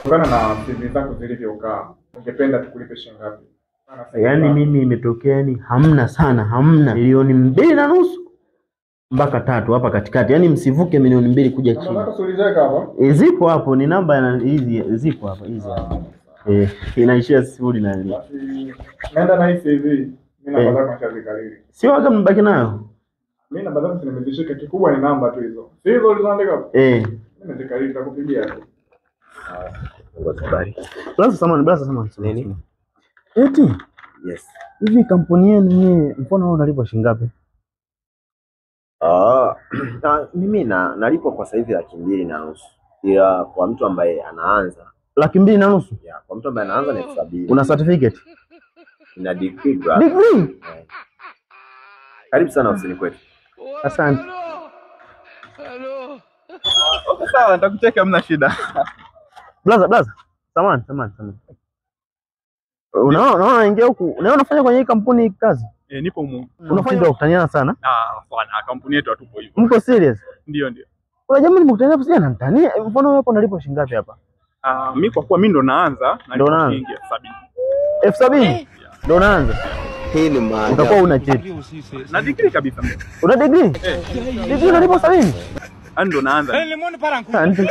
Kutokana na CV zako zilivyokaa, ungependa tukulipe shilingi ngapi? Yaani mimi imetokea yani hamna sana, hamna 2.5 milioni mpaka 3 hapa katikati. Yaani msivuke 2 milioni kuja Namba chini. zako si uliziweka hapa? E, zipo hapo, ni namba na hizi zipo hapa, hizi hapa. Inaishia sifuri na nne. Basi nenda na hii CV. Mimi namba zako nishazikariri. Sio waga mbaki nayo? Mimi namba zangu nimezishika, kikubwa ni namba tu hizo. Si hizo ulizoandika hapo? Eh. Mimi nimezikariri, nitakupigia tu. Mungu akubariki. Blaza samani, blaza samani. Nini? Eti Yes. hivi kampuni yenu nyie, mfano wewe unalipwa shilingi ngapi? Mimi na nalipwa kwa sasa hivi 250,000. Ila kwa mtu ambaye anaanza, 250,000? Ya, kwa mtu ambaye anaanza ni 70,000. Una certificate? Ina degree, brother. Degree? Eh. Karibu sana ofisini kwetu. Asante. Okay, sawa, nitakucheka, hamna shida. Blaza, blaza. Samani, samani, samani. Unaona ingia huku. Unaona unafanya kwenye hii kampuni kazi? Eh, nipo mu. Unafanya kutaniana sana? Ah, hapana, kampuni yetu hatupo hivyo. Mko serious? Ndio, ndio. Kuna jamaa nimekutania hapo, sija ananitania. Mfano wewe hapo unalipwa shilingi ngapi hapa? Ah, mimi kwa kuwa mimi ndo naanza, Ndo nalipwa unaanza. shilingi 70,000. 70,000? Ndo unaanza. Hii ni maajabu. Utakuwa una cheti. Na degree kabisa mimi. Una degree? Degree unalipwa 70? Yaani ndo naanza. Asante.